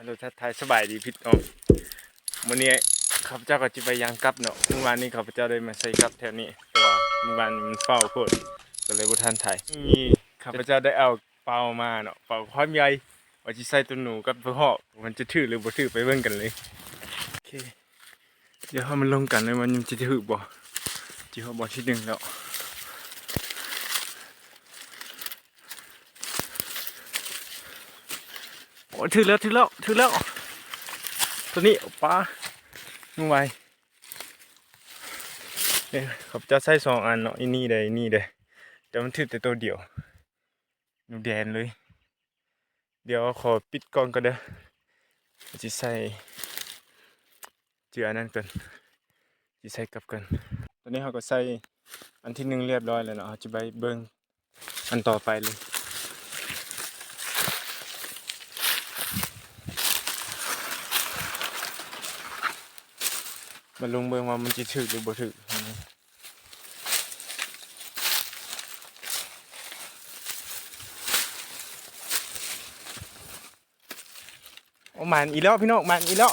ໂດຍທັກທາຍສະບາຍດີພີ່ນ້ອງ ມື້ນີ້ຂ້າພະເຈົ້າກໍຊິໄປຍ່າງກັບເນາະ. ມື້ວານນີ້ຂ້າພະເຈົ້າໄດ້ມາໃສ່ກັບແຖວນີ້ ແຕ່ວ່າມື້ວານນີ້ມັນຟ້າວໂພດ ກໍເລີຍບໍ່ທັນຖ່າຍ. ນີ້ຂ້າພະເຈົ້າໄດ້ເອົາເປົາມາເນາະ ເປົາຄວາມໃຫຍ່ ວ່າຊິໃສ່ໂຕໜູກັບໂຕຮອກ ມັນຈະຖືກຫຼືບໍ່ຖືກ ໄປເບິ່ງກັນເລີຍ. ໂອເຄ ດຽວເຮົາມາລົງກັນເລີຍວ່າມັນຈະຖືກບໍ່ ຊິຮອດບ່ອນທີໜຶ່ງແລ້ວ. ໂອ້ ຖືກແລ້ວ ຖືກແລ້ວ ຖືກແລ້ວ ໂຕນີ້ ປາ ໜູໄວ. ເອີ ຂ້າພະເຈົ້າໃສ່ສອງອັນເນາະ ອີນີ້ເດ້ ອີນີ້ເດ້ ແຕ່ມັນຖືກແຕ່ໂຕດຽວ ໜູແດນເລີຍ. ດຽວຂໍປິດກ້ອງກ່ອນເດີ ຊິໃສ່ ຈື່ອັນນັ້ນກ່ອນ ຊິໃສ່ກັບກ່ອນ. ຕອນນີ້ເຮົາກໍໃສ່ອັນທີໜຶ່ງລຽບຮ້ອຍແລ້ວເນາະ ເຮົາຈະໄປເບິ່ງອັນຕໍ່ໄປເລີຍ. ມາລົງເບິ່ງວ່າມັນຊິຖືກຫຼືບໍ່ຖືກ. ໂອ້ ໝານອີກແລ້ວພີ່ນ້ອງ ໝານອີກແລ້ວ.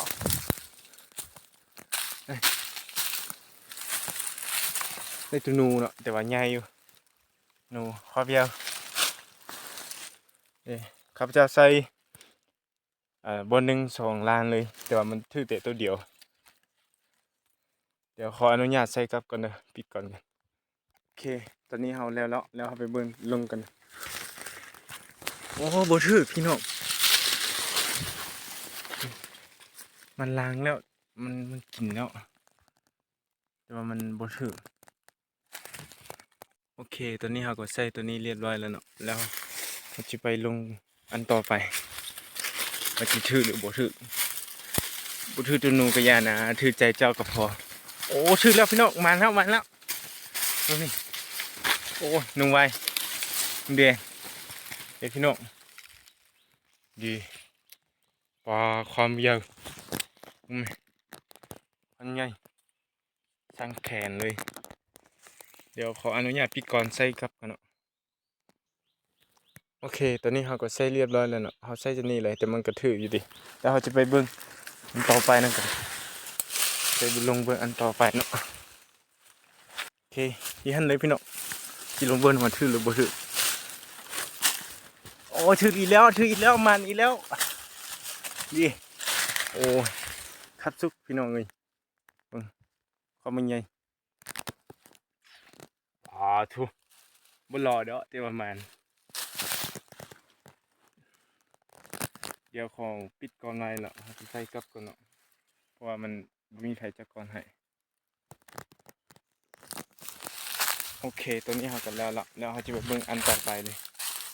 ໄດ້ໂຕໜູເນາະ ແຕ່ວ່າໃຫຍ່ຢູ່ ໜູຄອບຍາວ. ເອີ ຂ້າພະເຈົ້າໃສ່ ເອີ ບ່ອນໜຶ່ງສອງລ້ານເລີຍ ແຕ່ວ່າມັນຖືກແຕ່ໂຕດຽວ. ດຽວຂໍອະນຸຍາດໃສ່ກັບກ່ອນເດີ ປິດກ່ອນກັນ. ໂອເຄ ຕອນນີ້ເຮົາແລ້ວເນາະ ແລ້ວເຮົາໄປເບິ່ງລົງກັນ. ໂອ້ ບໍ່ຖືກພີ່ນ້ອງ ມັນລ້າງແລ້ວ ມັນ ມັນກິນແລ້ວ ແຕ່ວ່າມັນບໍ່ຖືກ. ໂອເຄ ຕອນນີ້ເຮົາກໍໃສ່ໂຕນີ້ລຽບຮ້ອຍແລ້ວເນາະ ແລ້ວເຮົາຊິໄປລົງອັນຕໍ່ໄປ ວ່າຊິຖືກຫຼືບໍ່ຖືກ. ບໍ່ຖືກໂຕໜູກໍຢ່ານະ ຖືກໃຈເຈົ້າກໍພໍ. ໂອ້ ຖືກແລ້ວພີ່ນ້ອງ ມາແລ້ວ ມາແລ້ວ ໂຕນີ້. ໂອ້ ໜູໄວ ແດງ ເດ້ພີ່ນ້ອງ ດີ. ປາ ຄວາມໃຫຍ່ ອືມ ອັນໃຫຍ່ ສັງແຂນເລີຍ. ດຽວຂໍອະນຸຍາດປິດກ່ອນ ໃສ່ກັບກ່ອນເນາະ. ໂອເຄ ຕອນນີ້ເຮົາກໍໃສ່ລຽບຮ້ອຍແລ້ວເນາະ ເຮົາໃສ່ຕົວນີ້ເລີຍ ແຕ່ມັນກໍຖືກຢູ່ຕິ. ແລ້ວເຮົາຈະໄປເບິ່ງອັນຕໍ່ໄປນຳກັນ ໄປເບິ່ງ ລົງເບິ່ງອັນຕໍ່ໄປເນາະ. ໂອເຄ ຢູ່ຫັ້ນເລີຍພີ່ນ້ອງ ຊິລົງເບິ່ງວ່າຖືກຫຼືບໍ່ຖືກ. ໂອ້ ຖືກອີກແລ້ວ ຖືກອີກແລ້ວ ໝານອີກແລ້ວ ນີ້. ໂອ້ ຄັດສຸກພີ່ນ້ອງເອີຍ ເບິ່ງ ຄວາມມັນໃຫຍ່. ອາ ໂທ້ ບໍ່ຫຼໍ່ດອກ ແຕ່ວ່າໝານ. ດຽວຂໍປິດກ່ອນໄວ້ເນາະ ເຮົາຊິໃສ່ກັບກ່ອນເນາະ ເພາະວ່າມັນບໍ່ມີໃຜຈັບກ່ອນໃຫ້. ໂອເຄ ຕົວນີ້ເຮົາກໍແລ້ວລະ ແລ້ວເຮົາຈະໄປເບິ່ງອັນຕໍ່ໄປເລີຍ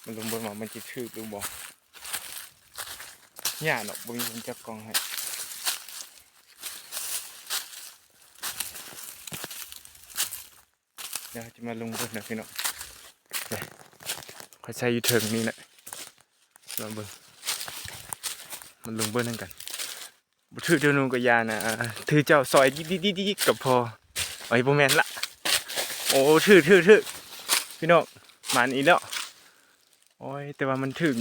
ມາລົງເບິ່ງວ່າມັນຈະຖືກຫຼືບໍ່. ຍາກເນາະ ບໍ່ມີຄົນຈັບກ້ອງໃຫ້. ດຽວເຮົາຈະມາລົງເບິ່ງນະພີ່ນ້ອງ ຂ້ອຍໃສ່ຢູ່ເທິງນີ້ນະ ລອງເບິ່ງ ມາລົງເບິ່ງນຳກັນ. ບໍ່ຖືກໂຕໜູກໍຢ່ານະ ຖືກເຈົ້າຊອຍດິກໆໆໆກໍພໍ. ໂອ້ຍ ບໍ່ແມ່ນລະ ໂອ້ ຖືກໆໆ ພີ່ນ້ອງ ໝານອີກແລ້ວ. ໂອ້ຍ ແຕ່ວ່າມັນຖືກ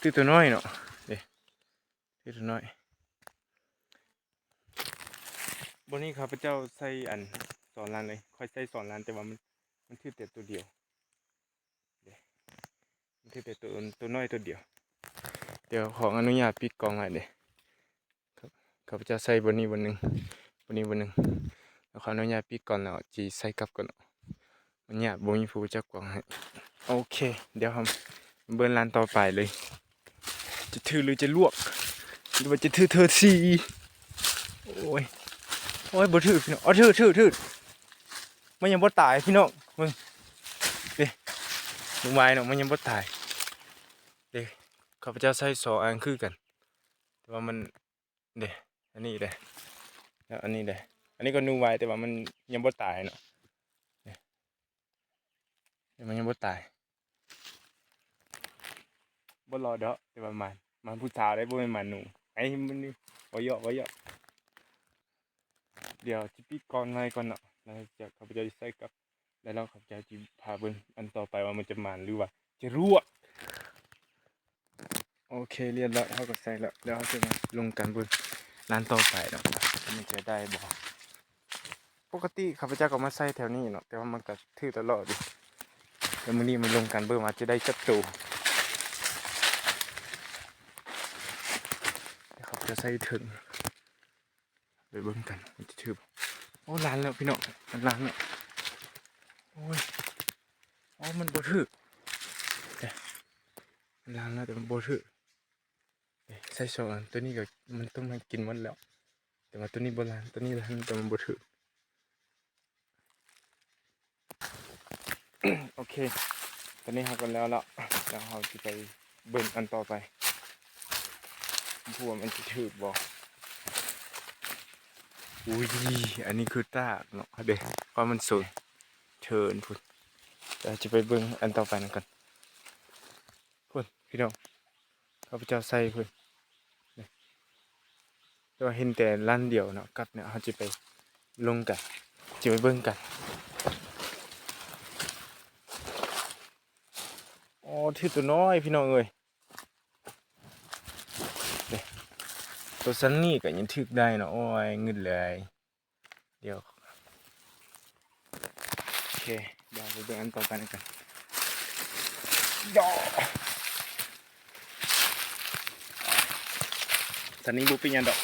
ຖືກໂຕນ້ອຍເນາະ ເດ້ ຖືກໂຕນ້ອຍ. ບ່ອນນີ້ຂ້າພະເຈົ້າໃສ່ອັນສອງລ້ານເລີຍ ຂ້ອຍໃສ່ສອງລ້ານ ແຕ່ວ່າມັນ ມັນຖືກແຕ່ໂຕດຽວ ເດ້ ມັນຖືກແຕ່ໂຕ ໂຕນ້ອຍໂຕດຽວ. ດຽວຂໍອະນຸຍາດປິດກ້ອງໃຫ້ເດ້ ຂ້າພະເຈົ້າໃສ່ບ່ອນນີ້ບ່ອນໜຶ່ງ ບ່ອນນີ້ບ່ອນໜຶ່ງ ແລ້ວຂໍອະນຸຍາດປິດກ່ອນ ແລ້ວຊິໃສ່ກັບກ່ອນເນາະ. ມັນຍາກ ບໍ່ມີຜູ້ຈັບກ້ອງໃຫ້. ໂອເຄ ດຽວເຮົາເບິ່ງລານຕໍ່ໄປເລີຍ ຈະຖືກຫຼືຈະລວກ ຫຼືວ່າຈະຖືກເທີສີ່. ໂອ້ຍ ໂອ້ຍ ບໍ່ຖືກພີ່ນ້ອງ. ເອົາ ຖືກ ຖືກ ຖືກ ມັນຍັງບໍ່ຕາຍພີ່ນ້ອງ ເບິ່ງ ເດ້ ລຸງວາຍເນາະ ມັນຍັງບໍ່ຕາຍ ເດ້. ຂ້າພະເຈົ້າໃສ່ສອງອັນຄືກັນ ແຕ່ວ່າມັນ ເດ້ ອັນນີ້ເດ້ ແລ້ວອັນນີ້ເດ້ ອັນນີ້ກໍໜູໄວ ແຕ່ວ່າມັນຍັງບໍ່ຕາຍເນາະ ເດ້ ມັນຍັງບໍ່ຕາຍ ບໍ່ຫຼໍ່ດອກ ແຕ່ວ່າໝານ ໝານຜູ້ສາວເດ້ ບໍ່ແມ່ນໝານໜູ. ໄອ້ມັນນີ້ ເວົ້າຢອກ ເວົ້າຢອກ. ດຽວຊິປິດກ່ອນໄວ້ກ່ອນເນາະ ແລ້ວເຮົາຈະ ຂ້າພະເຈົ້າຊິໃສ່ກັບ ແລ້ວຂ້າພະເຈົ້າຊິພາເບິ່ງອັນຕໍ່ໄປວ່າມັນຈະໝານ ຫຼືວ່າຈະລວກ. ໂອເຄ ລຽບຮ້ອຍ ເຮົາກໍໃສ່ແລ້ວ ແລ້ວເຮົາຈະມາລົງກັນເບິ່ງລານຕໍ່ໄປເນາະ ວ່າມັນຈະໄດ້ບໍ່. ປົກກະຕິຂ້າພະເຈົ້າກໍມາໃສ່ແຖວນີ້ເນາະ ແຕ່ວ່າມັນກໍຖືກຕະຫຼອດຢູ່. ແລ້ວມື້ນີ້ມາລົງກັນເບິ່ງວ່າຈະໄດ້ຈັກໂຕ. ດຽວຂ້າພະເຈົ້າໃສ່ເຖິງ ໄປເບິ່ງກັນ ມັນຈະຖືກບໍ່. ໂອ້ ລານແລ້ວພີ່ນ້ອງ ມັນລານແລ້ວ. ໂອ້ຍ ໂອ້ ມັນບໍ່ຖືກເດ້ ມັນລານແລ້ວ ແຕ່ມັນບໍ່ຖືກເດ້. ໃສ່ສອງອັນ ຕົວນີ້ກໍມັນຕ້ອງມາກິນໝົດແລ້ວ ແຕ່ວ່າຕົວນີ້ບໍ່ລານ ຕົວນີ້ລານ ແຕ່ມັນບໍ່ຖືກ. ໂອເຄ ຕອນນີ້ເຮົາກໍແລ້ວລະ ແລ້ວເຮົາຊິໄປເບິ່ງອັນຕໍ່ໄປ ບໍ່ຮູ້ວ່າມັນຈະຖືກບໍ່. ອຸ້ຍ ອັນນີ້ຄືຕາກເນາະ ເດ້ ຄວາມມັນສູງເທີນພຸ້ນ. ດຽວເຮົາຈະໄປເບິ່ງອັນຕໍ່ໄປນຳກັນ. ພຸ້ນພີ່ນ້ອງ ຂ້າພະເຈົ້າໃສ່ພຸ້ນ ແຕ່ວ່າເຫັນແຕ່ລານດຽວເນາະ. ກັບເນຍ ເຮົາຈະໄປລົງກັນ ຈະໄປເບິ່ງກັນ. ໂອ້ ຖືກຕົວນ້ອຍພີ່ນ້ອງເອີຍ ເດ້ ຕົວຊັ້ນນີ້ກໍຍັງຖືກໄດ້ເນາະ. ໂອ້ຍ ງຶດເລີຍ. ດຽວ ໂອເຄ ດຽວໄປເບິ່ງອັນຕໍ່ໄປນຳກັນ. ຕອນນີ້ບໍ່ເປັນຫຍັງດອກ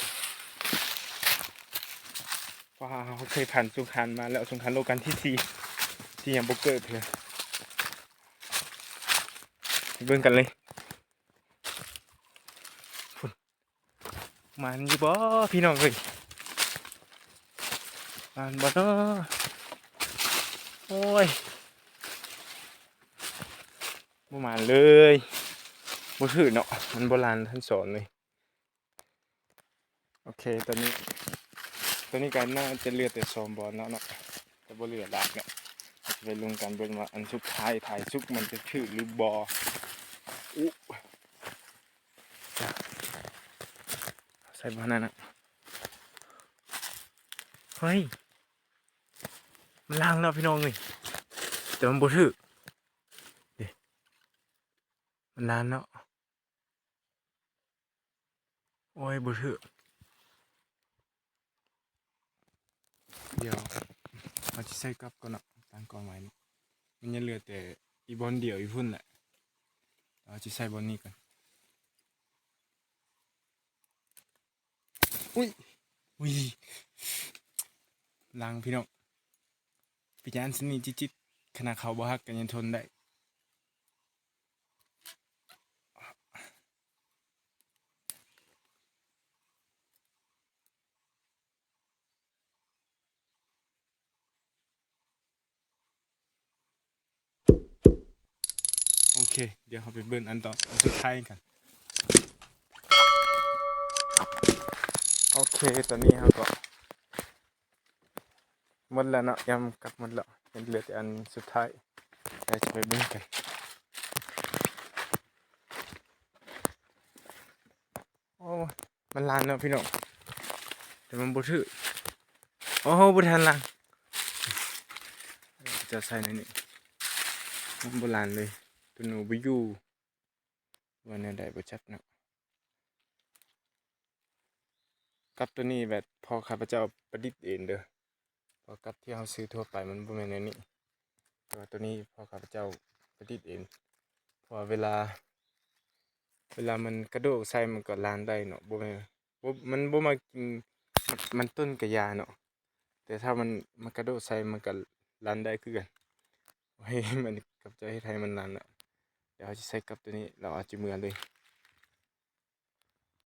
ເພາະວ່າເຮົາເຄີຍຜ່ານສົງຄາມມາແລ້ວ ສົງຄາມໂລກຄັ້ງທີສີ່ ທີ່ຍັງບໍ່ເກີດເທື່ອ. ໄປເບິ່ງກັນເລີຍ. ໝານຢູ່ບໍ່ພີ່ນ້ອງເອີຍ ໝານບໍ່ເນາະ? ໂອ້ຍ ບໍ່ໝານເລີຍ ບໍ່ຖືກເນາະ ມັນບໍ່ລານທັນສອງເລີຍ. ໂອເຄ ຕອນນີ້ ຕອນນີ້ກໍໜ້າຈະເຫຼືອແຕ່ສອງບ່ອນແລ້ວເນາະ ແຕ່ບໍ່ເຫຼືອຫຼາຍເນາະ. ເຮົາຈະໄປລຸ້ນກັນເບິ່ງວ່າອັນສຸດທ້າຍ ທ້າຍສຸດມັນຈະຖືກຫຼືບໍ່. ອຸ ໃສ່ບ່ອນນັ້ນນະ. ເຮີ້ຍ ມັນລານແລ້ວພີ່ນ້ອງເອີຍ ແຕ່ມັນບໍ່ຖືກເດ້ ມັນລານເນາະ. ໂອ້ຍ ບໍ່ຖືກ. ດຽວເຮົາຊິໃສ່ກັບກ່ອນເນາະ ຕັ້ງກ້ອງໄວ້ເນາະ. ມັນຍັງເຫຼືອແຕ່ອີກບ່ອນດຽວຢູ່ພຸ້ນແຫຼະ. ເຮົາຊິໃສ່ບ່ອນນີ້ກ່ອນ. ອຸ້ຍ ອຸ້ຍ ລານພີ່ນ້ອງ. ເປັນຫຍັງຊັ້ນນີ້ ຈິດໆ ຂະໜາດເຂົາບໍ່ຮັກກໍຍັງທົນໄດ້. ໂອເຄ ດຽວເຮົາໄປເບິ່ງອັນຕໍ່ ອັນສຸດທ້າຍກັນ. ໂອເຄ ຕອນນີ້ເຮົາກໍໝົດແລ້ວເນາະ ຍາມກັບໝົດແລ້ວ ຍັງເຫຼືອແຕ່ອັນສຸດທ້າຍ ດຽວຈະໄປເບິ່ງກັນ. ໂອ້ ມັນລານເນາະພີ່ນ້ອງ ແຕ່ມັນບໍ່ຖືກ. ໂອ້ ບໍ່ທັນລານ ຈະໃສ່ໃນນີ້ ມັນບໍ່ລານເລີຍ ຕົວໜູບໍ່ຢູ່ ວ່າແນວໃດບໍ່ຈັກເນາະ. ກັບຕົວນີ້ແບບ ເພາະຂ້າພະເຈົ້າປະດິດເອງເດີ ເພາະກັບທີ່ເຮົາຊື້ທົ່ວໄປມັນບໍ່ແມ່ນແນວນີ້ ແຕ່ວ່າຕົວນີ້ເພາະຂ້າພະເຈົ້າປະດິດເອງ ເພາະວ່າເວລາ ເວລາມັນກະໂດດໃສ່ມັນກໍລານໄດ້ເນາະ ບໍ່ແມ່ນ ບໍ່ ມັນບໍ່ມາກິນ ມັນຕົ້ນກະຢ່າເນາະ ແຕ່ຖ້າມັນມາກະໂດດໃສ່ມັນກໍລານໄດ້ຄືກັນ. ໂອ້ຍ ມັນ ຂ້າພະເຈົ້າເຮັດໃຫ້ມັນລານລະ ດຽວເຮົາຊິໃສ່ກັບຕົວນີ້ ລາວອາດຈະເມືອເລີຍ.